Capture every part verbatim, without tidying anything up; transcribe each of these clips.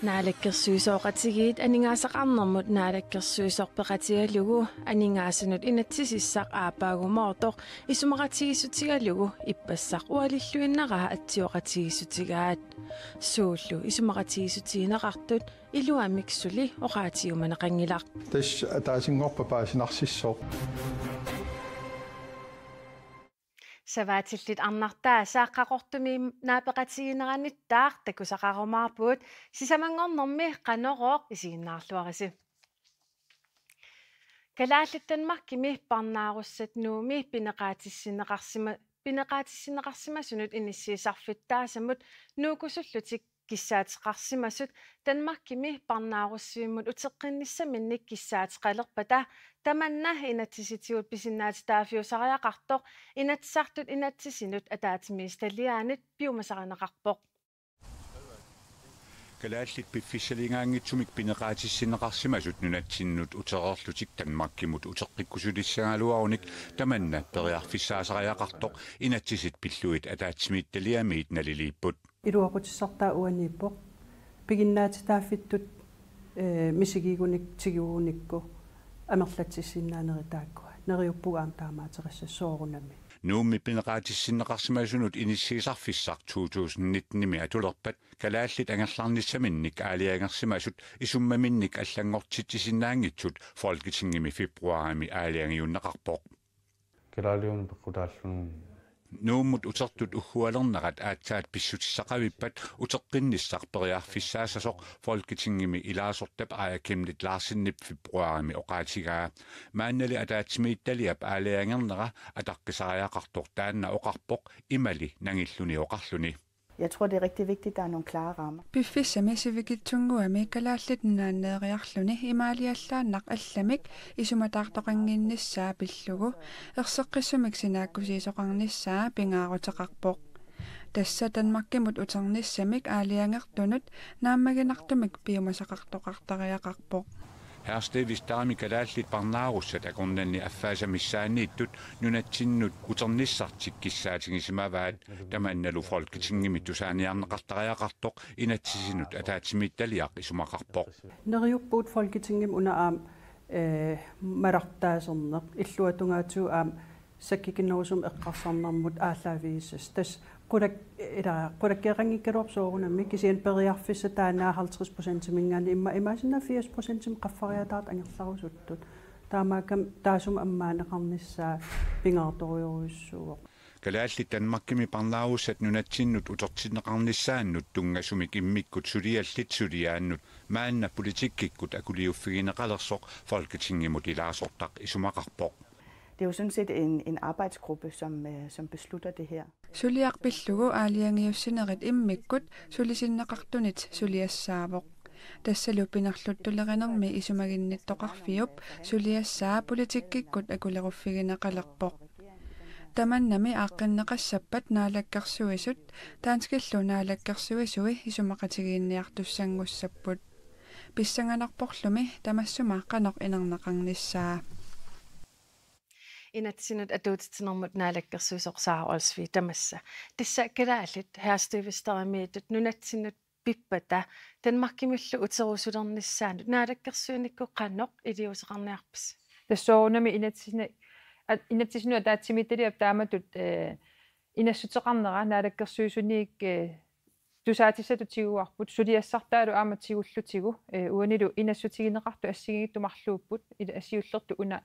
Naalakkersuisooqatigiit aningaasaqarnermut naalakkersuisoq peqatigalugu aningaasanut inatsisissaq aappaagumoortoq isumaqatigiissutigalugu ippassaq ualilluinnaraa atsioqatigiissutigaat. Suullu isumaqatigiissutigineqartut iluamik suli oqaatigiumaneqanngilaq. Tassa ataasinngorpat paasinarsisoq. Savaatillit arnartaasa Qaqortumi naapeqatigiinneranittaaq takusaqarumaarpugut, sisamanngornermi Qanorooq isiginnaarluarisi. Kalaallit Danmarkimi parnaarussat Nuummi pineqaatissinneqarsima-, pineqaatissinneqarsimasunut inissiisarfittaasamut nuukkusullutik kissaateqarsimasut Danmarkimi parnaarussivimmut uteqqinnissaminnik kissaateqalerpata tamanna inatsisitigut pisinnaatitaaffiusariaqartoq Inatsisartut inatsisinut ataatsimiititaliaanit piumasarineqarpoq. Kalaallit piffissaliigaanngitsumik pineqaatissinneqarsimasut nunatsinnut utereerlutik Danmarkimut uteqqikkusulissagaluarunik tamanna periarfissaasariaqartoq inatsisit pillugit ataatsimiititaliamiit naliliipput. Iluaqutissartaa uaniippoq. Piginnaatitaaffittut, ee, misigigunik tigigunikku amerlatsissinnaanerit taakkua. Neriuppugut aamma taamaateqassasut soorunami. Nuummi pineqaatissinneqarsimasunut inissiisarfissaq to tusind nittenimi atulerpat kalaallit angerlarnissaminnik aalajangersimasut isummaminnik allanngortitsisinnaanngitsut Folketingimi februarimi aalajangiunneqarpoq. Kalaaliunut peqqutaalluni. Nuummut utertut uggualernerat aatsaat pissutissaqavippat uteqqinnissaq periarfissaassasoq Folketingimi ilaasortap Aaja Chemnitz Larsenip februarimi oqaatigaa. Maannali ataatsimiititaliap aalajangernera ataqqisariaqartoq taanna oqarpoq imali nangilluni oqarluni. Jeg tror, det er rigtig vigtigt, at der er nogle klare rammer. Piffissami sivikitsunnguami Kalaallit Nunaanneeriarluni imaaliallaannaq allamik isumataartoqannginnissaa pillugu erseqqissumik sinaakkusiisoqarnissaa pingaaruteqarpoq. Tassa Danmarkimut uternissamik aalajangertunut naammaginartumik piumasaqartoqartariaqarpoq. Herstedvesterimi kalaallit parnaarussat akornanni affaasa missaanniittut nunatsinnut uternissartik kissaatigisimavaat, tamannalu Folketingimi tusaaniarneqartariaqartoq inatsisinut ataatsimiititaliaq isumaqarpoq. Neriuppugut Folketingimi una aamma, ee, malartaaserneq, illuatungaatigut aamma sakkikinnerusumik eqqarsarnermut aallaavigisassat. Tassa qulak-, ila, qulakkeeqanngikkaluarpoq soorunami, kisianni periarfissaq taanna halvtreds procentiminngaanniit immaqa imaassinnaavoq firs procentimik qaffariataartut angerlarusuttut. Taamaakkami taassuma ammaaneqarnissaa pingaartorujorujussuuvoq. Kalaallit Danmarkimi parnaarussat nunatsinnut utertinneqarnissaannut tunngasumik immikkut suliallit suliaannut maanna politikkikkut akuliuffigineqalersoq Folketingimut ilaasortaq isumaqarpoq. Det er jo sådan set en, en arbejdsgruppe, som, øh, som beslutter det her. Suliaq pillugu aalajangiussinerit immikkut sulisinneqartunit suliassaavoq. Tassalu pinerluttulerinermi isumaginnittoqarfiup suliassaa politikkikkut akuleruffigineqalerpoq. Tamannami aaqqinneqassappat Naalakkersuisut danskillu naalakkersuisui isumaqatigiinniartussanngussapput. Pissanganarporlumi tamassuma qanoq inerneqarnissaa. Inatsisinut atuutitsinermut naalakkersuisoq Sara Olsvig tamassa. Tassa kalaallit Herstedvesterimiittut nunatsinnut pippata Danmarkimillu uterusulernissaanut naalakkersuinikkut qanoq iliuuseqarniarpisi? Tassa soorunami inatsisini-, at-, inatsisinut ataatsimiititaliap taamatut, eh, inassuteqarnera naalakkersuisuniit, eh, tusaatissatut tiguarput, suliassartaalu aamma tigullutigu, eh, uanilu inassutigineqartut assigiinngitsut marluupput, il-, siullertut una,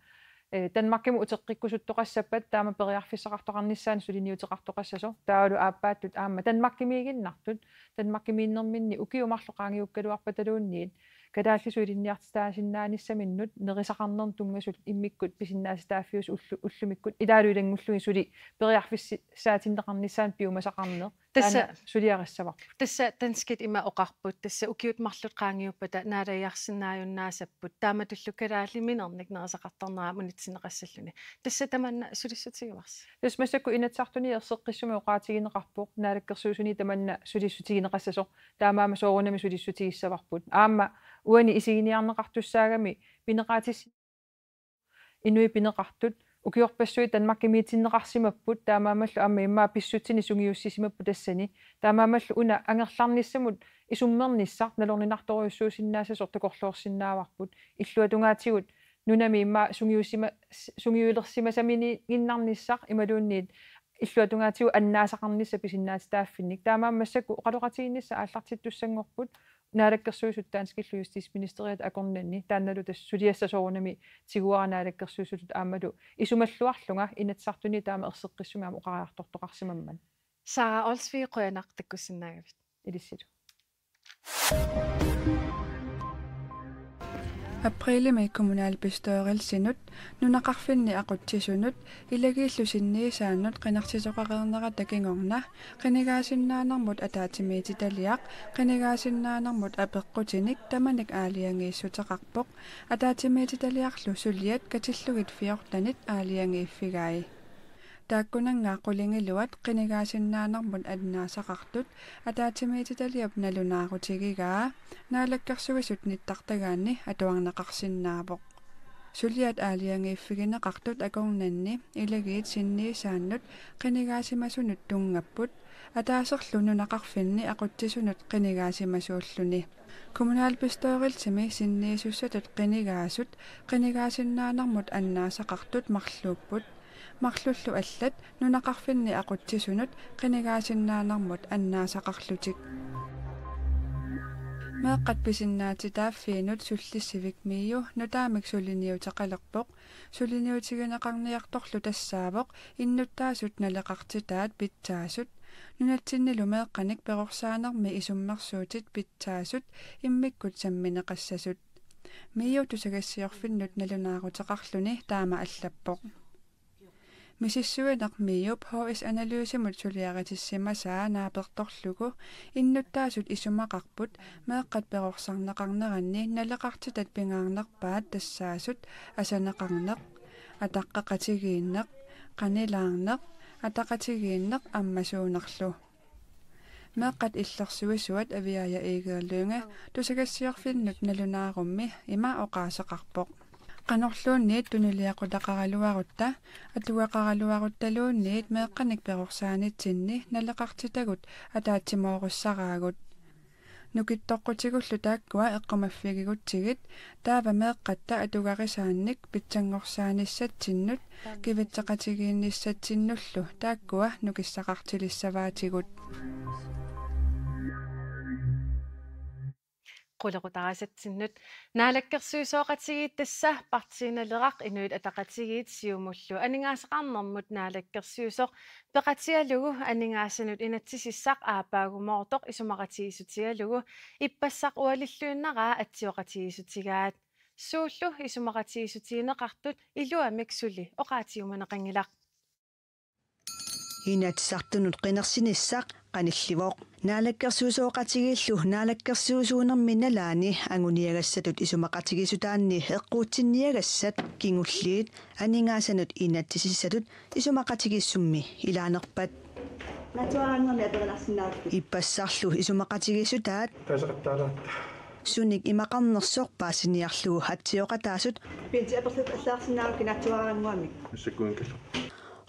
eh, Danmarkimut uteqqikkusuttoqassappat taama periarfissaqartoqarnissaanut suliniuteqartoqassasoq, taavalu aappaattut aamma Danmarkimiiginnartut, Danmarkimiinnerminni ukiut marluk qaangiukkaluarpataluunniit, kalaallisut ilinniartitaasinnaanissaminut nerisaqarnermut tunngasut immikkut pisinnaatitaaffiusut ullu-, ullumikkut ilaalu ilanngullugit suli periarfissaatinneqarnissaanut piumasaqarneq. Tassa, taanna suliarissavarput. Tassa danskit ima oqarput, tassa ukiut marluk qaangiuppata naalagiarsinnaajunnaassapput, taamatullu kalaallit minernik nerisaqartarnera aamma unitsinneqassalluni. Tassa tamanna sulissutigivarsi? Tassa massakkut Inatsisartuni erseqqissumik oqaatigineqarpoq, naalakkersuisuni tamanna sulissutigineqassasoq, taamaammat soorunami sulissutigissavarput. Aamma uani isiginiarneqartussaagami pineqaatis- inuit pineqartut ukiorpassuit Danmarkimiitinneqarsimapput, taamaammallu aamma immaqa pissutsinik sungiussisimapput tassani. Taamaammallu una angerlarnissamut isummernissaq nalorninartorujussuusinnaassasoq takorloorsinnaavarput, illuatungaatigut nunami immaqa sungiussima-, sungiulersimasaminnginnarnissaq imaluunniit illuatungaatigut annaasaqarnissaq pisinnaatitaaffinnik. Taamaammat massakkut oqaloqatigiinnissaq aallartittussanngorput, Naalakkersuisut danskillu justitsministeriat akornanni, taannalu tassa suliassat soorunami tiguara Naalakkersuisutut aammalu isumalluarlunga Inatsisartuni taama erseqqissumik aamma oqariartortoqarsimammat. Sara Olsvig, qujanaq takkussinnaagavit. Ilissilu. Aprilimi kommunalbestyrelsinut nunaqarfinni aqutsisunut ilagiillu sinniisaannut qinersisoqareernerata kingorna qinigaasinnaanermut ataatsimiititaliaq qinigaasinnaanermut apeqqutinik tamanik aalajangiissuteqarpoq, ataatsimiititaliarlu suliat katillugit fjortenit aalajangiiffigai. Taakkunannga qulingiluat qinigaasinnaanermut annaasaqartut ataatsimiititaliap nalunaarutigigaa Naalakkersuisut nittartagaanni atuarneqarsinnaavoq. Suliat aalajangiiffigineqartut akornanni ilagiit sinniisaannut qinigaasimasunut tunngapput, ataaserlu nunaqarfinni aqutsisunut qinigaasimasuulluni. Kommunalbestyrelsimi sinniisussatut qinigaasut qinigaasinnaanermut annaasaqartut marluupput. Marlullu allat nunaqarfinni aqutsisunut qinigaasinnaanermut annaasaqarlutik. Meeqqat pisinnaatitaaffiinut sullissivik MIO nutaamik suliniuteqalerpoq. Suliniutigineqarniartorlu tassaavoq innuttaasut naleqartitaat pitsaasut, nunatsinnilu meeqqanik perorsaanermi isummersuutit pitsaasut immikkut sammineqassasut. MIO tusagassiorfinnut nalunaaruteqarluni taama allappoq. Misissuineq MIO-p H S Analysemut suliaritissimasaa naapertorlugu innuttaasut isumaqarput meeqqat perorsarneqarneranni naleqartitat pingaarnerpaat tassaasut asaneqarneq, ataqqeqatigiinneq, qanilaarneq, ataqatigiinneq ammasuunarlu. Meeqqat illersuisuat Aviaja Egede Lynge tusagassiorfinnut nalunaarummi ima oqaaseqarpoq. Qanorluunniit tunuliaqutaqaraluarutta, atugaqaraluaruttaluunniit meeqqanik perorsaanitsinni naleqartitagut ataatsimoorussaraagut. Nukittoqqutigullu taakkua eqqumaffigigutsigit, taava meeqqatta atugarisaannik pitsanngorsaanissatsinnunnut kivitseqatigiinnissatsinnullu taakkua nukissaqartilissavaatigut. Qulequtarisatsinnut. Naalakkersuisooqatigiit, tassa Partii Naleraq, Inuit Ataqatigiit, Siumullu aningaasaqarnermut naalakkersuisoq, peqatigalugu aningaasanut inatsisissaq aappaagumoortoq isumaqatigiissutigalugu ippassaq ualilluinnaraa atsioqatigiissutigaat. Suullu isumaqatigiissutigineqartut iluamik suli oqaatigiumaneqanngilaq. Inatsisartunut qinersinissaq qanillivoq. Naalakkersuisooqatigiillu naalakkersuisuunermi nalaani anguniagassatut isumaqatigiissutaanni eqquutsinniagassat kingulliit aningaasanut inatsisissatut isumaqatigiissummi ilaanerpat. Naatsuaraannguamik aperinarsinaarput. Ippassarlu isumaqatigiissutaat. Taasaqattaalaarta. Sunik imaqarnersoq paasiniarlugu atsioqataasut. Pinti aperlut allaarsinnaarukku naatsuaraannguamik. Sakkuinkillu.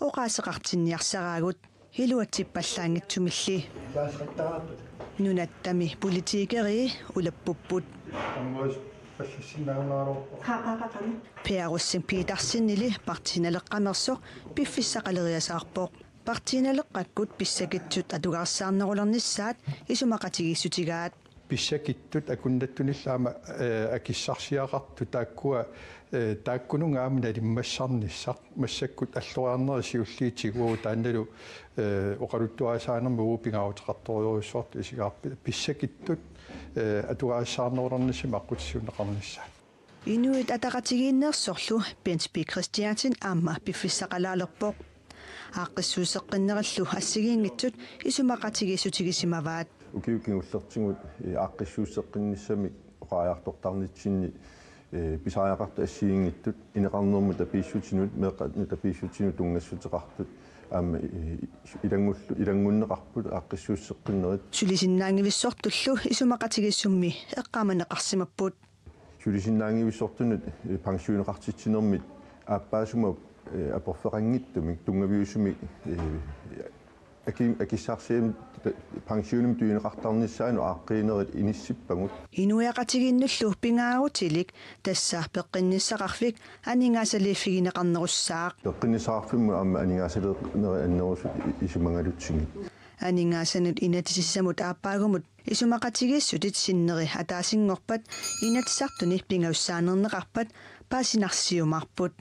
Oqaaseqartinniarsaraagut iluatsippallaanngitsumilli. Taasaqattaalaarput. Nunattami politikerii ulappupput. Ammuus pallassinnaarunaarpoq. Qaaqaaqaqami. Per Rosing Petersenili Partii Naleqqameersoq piffissaqaleriasaarpoq. Partii Naleqqakkut pissakitsut atugarissaarnerulernissaat isumaqatigiissutigaat. Pissakittut akunnattunillu aamma, eh, akissarsiaqartut taakkua, eh, taakkununnga aamma nalimmassarnissaq, massakkut alloriarnerit siulliit tiguagut, taannalu, eh, oqaluttuarisaanermi uagut pingaaruteqartorujussuartut isigaarput pissakittut, eh, atugarissaarnerulernissamik aqqutissiuunneqarnissaat. Inuit Ataqatigiinneersorlu Bent B. Christiansen aamma piffissaqalaalerpoq. Aaqqissuusseqqinnerillu assigiinngitsut isumaqatigiissutigisimavaat. Ukiut kingullertigut, eh, aaqqissuusseqqinnissamik oqariartortarnitsinni, eh, pisariaqartut assigiinngitsut ineqarnermut tapiissutinut, meeqqanut tapiissutinut tunngassuteqartut aamma, eh, ilanngullu-, ilanngunneqarput aaqqissuusseqqinnerit. Sulisinnaanngivissortullu isumaqatigiissummi eqqaamaneqarsimapput. Sulisinnaanngivissortunut, eh, pensioneqartitsinermit aappaasumut, eh, aporfeqanngitsumik tunngaviusumik, eh, Aki-, akissarsiamik pensionimik tunineqartarnissaanut aaqqiinerit inissippagut. Inuiaqatigiinnullu pingaarutilik tassa peqqinnissaqarfik aningaasaliiffigineqarnerussaaq. Peqqinnissaqarfimmut aamma aningaasaliinerit annerusut i-, isumagalutigit. Aningaasanut inatsisissamut aappaagumut isumaqatigiissutit sinneri ataasinngorpat Inatsisartuni pingajussaanerneqarpat paasinarsiumaarput.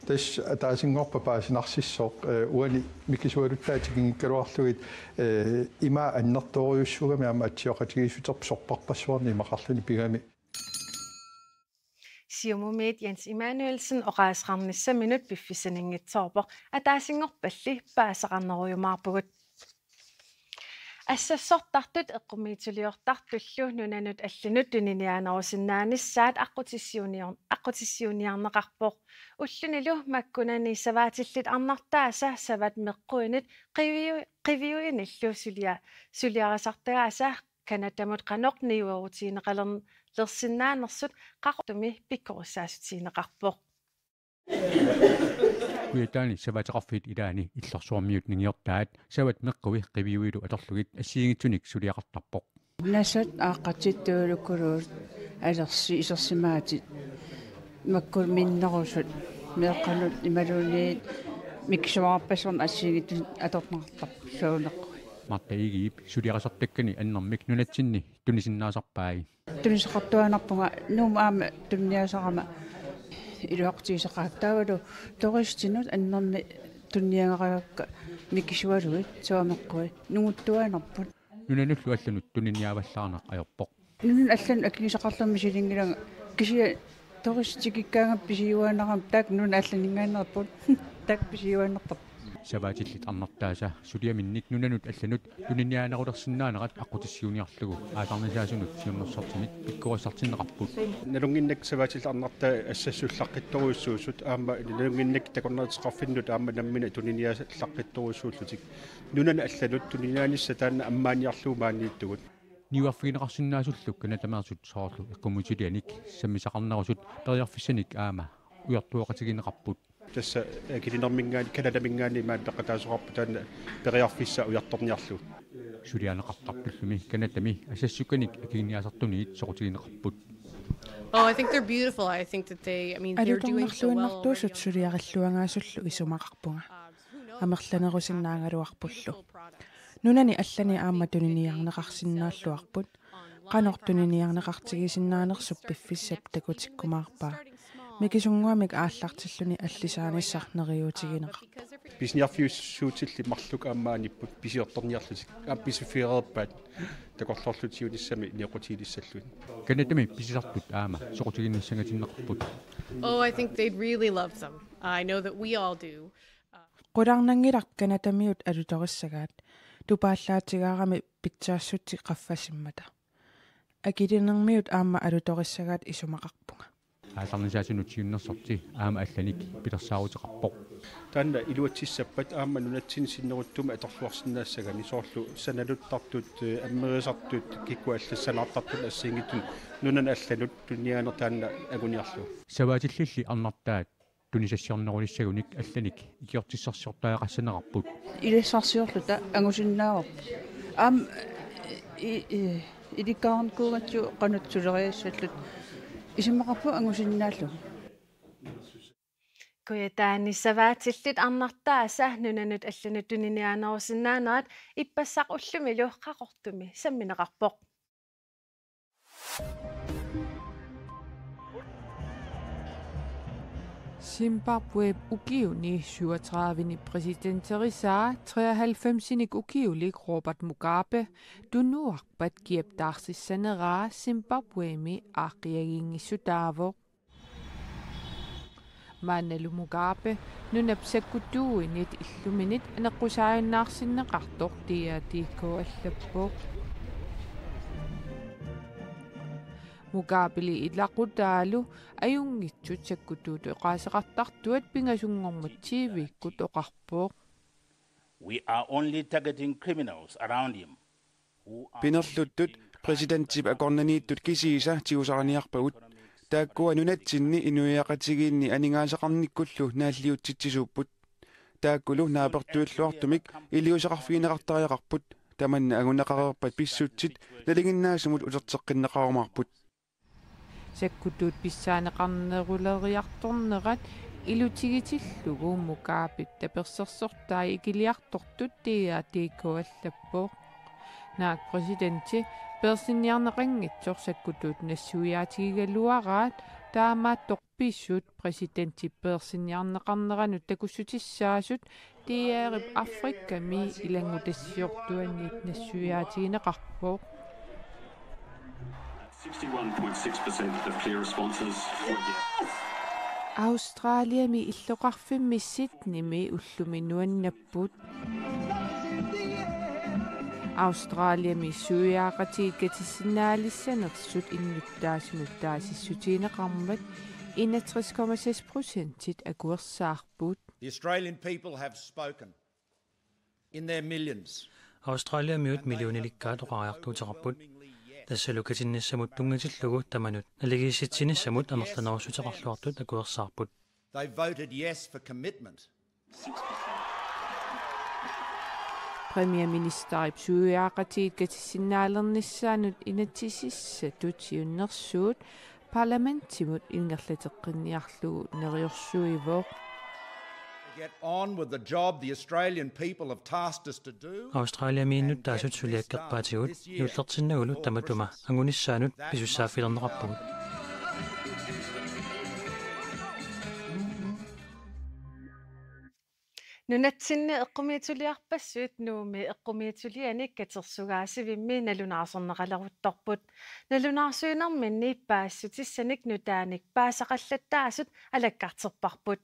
Tassa ataasinngorpat paasinarsissooq, eh, uani mikisualuttaat tikinngikkaluarlugit, eh, ima annertoorujussuugami aamma atsioqatigiissuterput sorpassuarnik imaqarluni pigami. Siumumiit Jens Immanuelsen oqaaseqarnissaminut piffissaninngitsoorpoq, ataasinngorpalli paasisaqarnerujumaarpugut. Assassortartut eqqumiitsuliortartullu nunanut allanut tuniniaanerusinnaanissaat aqqutissiuunior-, aqqutissiuuniarneqarpoq. Ullunilu makkunani savaatillit arnartaasa savat meqquinit qiviu-, qiviuinillu sulia-, suliarisartagaasa Canadamut qanoq niuerutigineqalersinnaanersut Qaqortumi pikkorissaatigineqarpoq. Kujataani savaateqarfiit ilaanni Illorsuarmiut ningiortaat savat meqqui qiviuilu atorlugit assigiinngitsunik suliaqartarpoq. Nasat aaqqatsittuulukkuluut alersi isersimaatit makkuminnerusut meeqqanut imaluunniit mikisuarpassuarnik assigiinngitsunik atorneqartarput suuneqqui. Martha Egedep suliarisartakkani annermik nunatsinni tunisinnaasarpai. Tunisaqartuaannarpunga Nuummut aamma tuniniaasarama iluaqutigisaqaat taavalu turistinut annermik tuniniagaragakka mikisualuit suameqqui nunguttuaannarput. Nunanullu allanut tuniniaavallaarneq ajorpoq. Nunanut allanut akigisaqarlunga misilinngilara kisianni turistikikkaangama pisiuaannarama taakku nunat allaninngaanneerput. Taakku pisiuaannartarput. Savaatillit arnartaasa suliaminnik nunanut allanut tuniniaanerulersinnaanerat aqqutissiuuniarlugu aallarnisaasunut siunnersortinit pikkorissartinneqarput. Nalunnginnakku savaatillit arnartaat assassullaqqittorujussuusut aamma nalunnginnakku takornariaateqarfinnut aamma nammineq tuniniaallaqqittorujussuullutik. Nunanut allanut tuniniaanissaq taanna ammaaniarlugu maaniittugut. Niuerfigineqarsinnaasullu Canadameersut soorlu eqqumiitsulianik sammisaqarnerusut periarfissanik aamma ujartueqatigineqarput. Tassa, eh, Kilinerminngaanniit, Canadaminngaanniit imaappoq peqataasoqarpoq taanna periarfissaq ujartorniarlugu. Suliarineqartartullumi Canadami assassukkanik akiniaasartuniit soqutigineqarput. Oh, I think they're beautiful. I think that they, I mean, they're doing so well already on Alutornarluinnartuusut their suliarilluangaasullu isumaqarpunga. Amerlanerusinnaagaluarpullu. Nunani allani aamma tuniniarneqarsinnaalluarput. Qanoq tuniniarneqartigisinnaanersup piffissap takutikkumaarpaa. Mikisunnguamik aallartilluni allisaanissaq neriuutigineqarpoq. Pisiniarfiussuutillit marluk aamma anipput pisiortorniarlutik. Aamma pisiffigereerpaat takorloorlutik siunissami nioqqutigilissallugit. Canadami pisisartut aamma soqutiginnissangatinneqarput. Oh, I think they'd really love them. I know that we all do. Qularnanngilaq Canadamiut alutorissagaat, tupaallaatigaarami pitsaassutsit qaffasimmata. Akilinermiut aamma alutorissagaat isumaqarpunga. Aallarnisaasunut siunnersorti aamma allanik pilersaaruteqarpoq. Taanna iluatsissappat aamma nunatsinni sinneruttumi atorluarsinnaassagani soorlu sanaluttartut, eh, ammerisartut, kikkut allat sanaartartut assigiinngitsunut nunanut allanut tuniniaaneq taanna anguniarlugu. Savaatillilli arnartaat tunisassiornerulissagunik allanik ikiortissarsiortariaqassanerarput. Ilassarsiorluta angusinnaavarput. Aamma i-, i-, ilikkaarnikuugatsigu qanoq suleriassalluta. Isumaqarpunga angusinnaallugu. Kujataani savaatillit arnartaasa nunanut allanut tuniniaanerusinnaanerat ippassaq ullumilu Qaqortumi sammineqarpoq. Zimbabwep ukiuni syvogtredive-ni præsidenterisaa treoghalvfemsinik ukiulik Robert Mugabe tunuarpat kiap taarsissaneraa Zimbabwemi aaqqiagiinngissutaavoq. Maannalu Mugabe nunap sakkutuuinit illuminit aneqqusaajunnaarsinneqartoq D R D K allappoq. Mugabeli ilaqutaalu ajunngitsut sakkutuutut oqaaseqartartuat pingasunngormat T V-kkut oqarpoq. We are only targeting criminals around him. Pinerluttut præsidentip akornanniittut kisiisa tigusariniarpagut. Taakkua nunatsinni inuiaqatigiinni aningaasaqarnikkullu naalliutsitsisuupput. taakkulu naapertuilluartumik iliuuseqarfigineqartariaqarput. Tamanna anguneqareerpat pissutsit nalinginnaasumut uterteqqinneqarumaarput. Sakkutuut pissaaneqarneruleriartornerat ilutigitillugu Mugabep tapersersortai ikiliartortut D R D K allappoq. Naak præsidenti peersinniarneqanngitsoq sakkutuut nassuiaatigigaluaraat, taamaattoq pisut præsidenti peersinniarneqarneranut takussutissaasut D R-ip Afrikami ilanngutassiortuaniit nassuiaatigineqarpoq. Sixty-one point six percent of clear responses were yes. Australiami illoqarfimmi Sydneymi ullumi nuannapput. Australiami suiaaqatigiit katissinnaalissanersut innuttaasunut taasissutigineqarmat enogtres komma seks procentit akuersaarput. The Australian people have spoken in their millions. Australiamiut millionilikkaat oqariartuuteqarput. Tassalu katinnissamut tunngatillugu tamanut naligiissitsinissamut amerlanerussuteqarluartut akuersaarput. They voted yes for commitment. Premierministerip suiaaqatigiit katissinnaalernissaanut inatsisissatut siunnersuut parlamentimut ingerlateqqinniarlugu neriorsuivoq. Get on with the job the Australian people have tasked us to do. Australiamiinnuttaasut suliakkerpaatigut juullertinnagulu tamatuma angunissaanut pisussaaffilerneqarpugut. Nunatsinni eqqumiitsuliarpassuit Nuummi eqqumiitsulianik katersugaasivimmi nalunaarsorneqaleruttorput. Nalunaarsuinerminni paasissutissanik nutaanik paasisaqallattaasut alakkarterparput.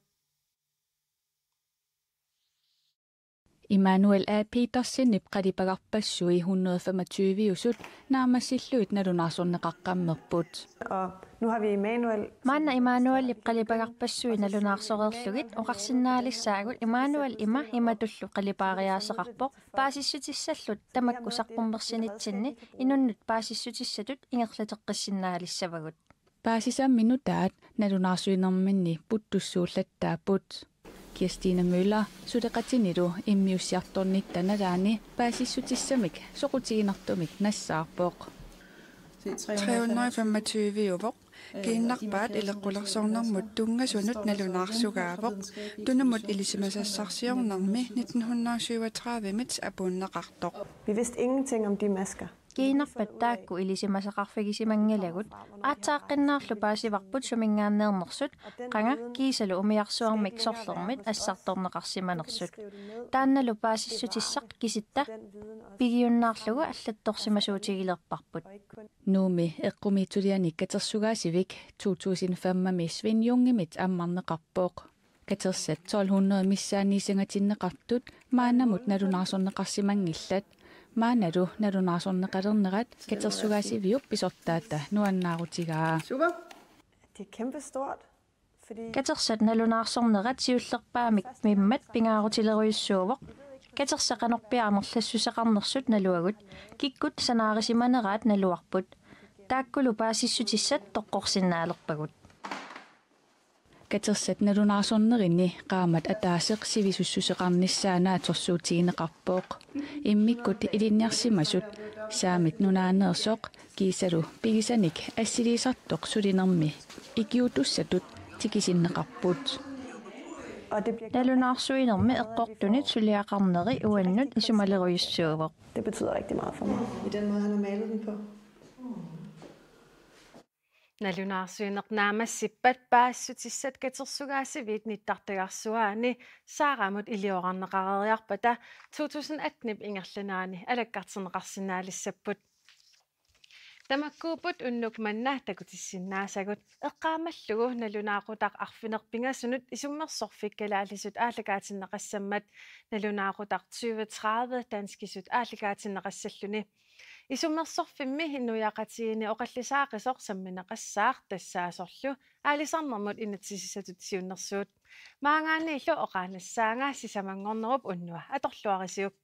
Immanuel A. Petersenip qalipagarpassui hundrede femogtyve-usut naammassillugit nalunaarsorneqaqqammerput. Og nu har vi Immanuel. Maanna Immanuelip qalipagarpassui nalunaarsoreerlugit oqarsinnaalissaagut. Immanuel ima imatullu qalipaariaaseqarpoq: Paasissutissallu tamakku saqqummersinitsinni inunnut paasissutissatut ingerlateqqissinnaalissavagut. Paasisammi nutaat nalunaarsuinerminni puttussuullattaapput. Kirstine Møller suleqatinilu immiussiartornitta nalaani paasissutissamik soqutiginartumik nassaarpoq. Tre hundrede femogtyve-uvoq. Kiinnarpaat ileqqulersornermut tunngasunut nalunaarsugaavoq. Tunumut ilisimasassarsiornermi nitten hundrede syvogtredive-mit apuunneqartoq. Vi vidste ingenting om de masker. Kiinnarpat taakku ilisimasaqarfigisimanngilagut. Aatsaaqqinnaarlu paasivarput suminngaanneernersut, qanga kiisalu umiarsuarmik sorlermit assartorneqarsimanersut. Taannalu paasissutissaq kisitta pigiunnaarlugu allattorsimasuutigilerparput. Nuummi eqqumiitsulianik katersugaasivik to tusind fem-mi Svend Jungimit ammarneqarpoq. Katersat tolv hundrede missaanniissangatinneqartut maannamut nalunaarsorneqarsimanngillat. Maannalu nalunaarsorneqalernerat katersugaasiviup pisortaata nuannaarutigaa. Super. Det er kæmpestort, fordi katersat nalunaarsornerat siullerpaamik vimmat pingaarutilerujussuuvoq. Katersat qanorpiaq amerlassuseqarnersut naluagut. Kikkut sanaarisimaneraat naluarput. Taakkulu paasissutissat toqqorsinnaalerpagut. Katersat nalunaarsornerini qaammat ataaseq sivisussuseqarnissaa naatsorsuutigineqarpoq. Immikkut ilinniarsimasut Saamit Nunaaneersoq kiisalu pigisanik assiliisartoq sulinermi ikiuutussatut tikisinneqarput. Nalunaarsuinermi eqqortunit suliaqarneri uannut isumalerujussuuvoq. Det betyder rigtig meget for mig. I den måde, han har malet den på. Nalunaarsuineq naammassippat paasissutissat katersugaasiviit nittartagarsuaani Saaramut iliorarneqareeriarpata to tusind atten-ip ingerlanerani alakkartinneqarsinnaalissapput. Tamakkuupput unnuk manna takutissinnaasagut. Eqqaamallugu nalunaaqutaq arfineq-pingasunut isummersorfik kalaallisut aallakaatinneqassammat, nalunaaqutaq tyve tredive danskisut aallakaatinneqassalluni. Isummersorfimmi inuiaqatigiinni oqallisaaqisoq sammineqassaaq, tassaasorlu aalisarnermut inatsisissatut siunnersuut. Maanngaanniillu oqaannassaanga, sisamanngornerup unnuaq atorluarisiuk.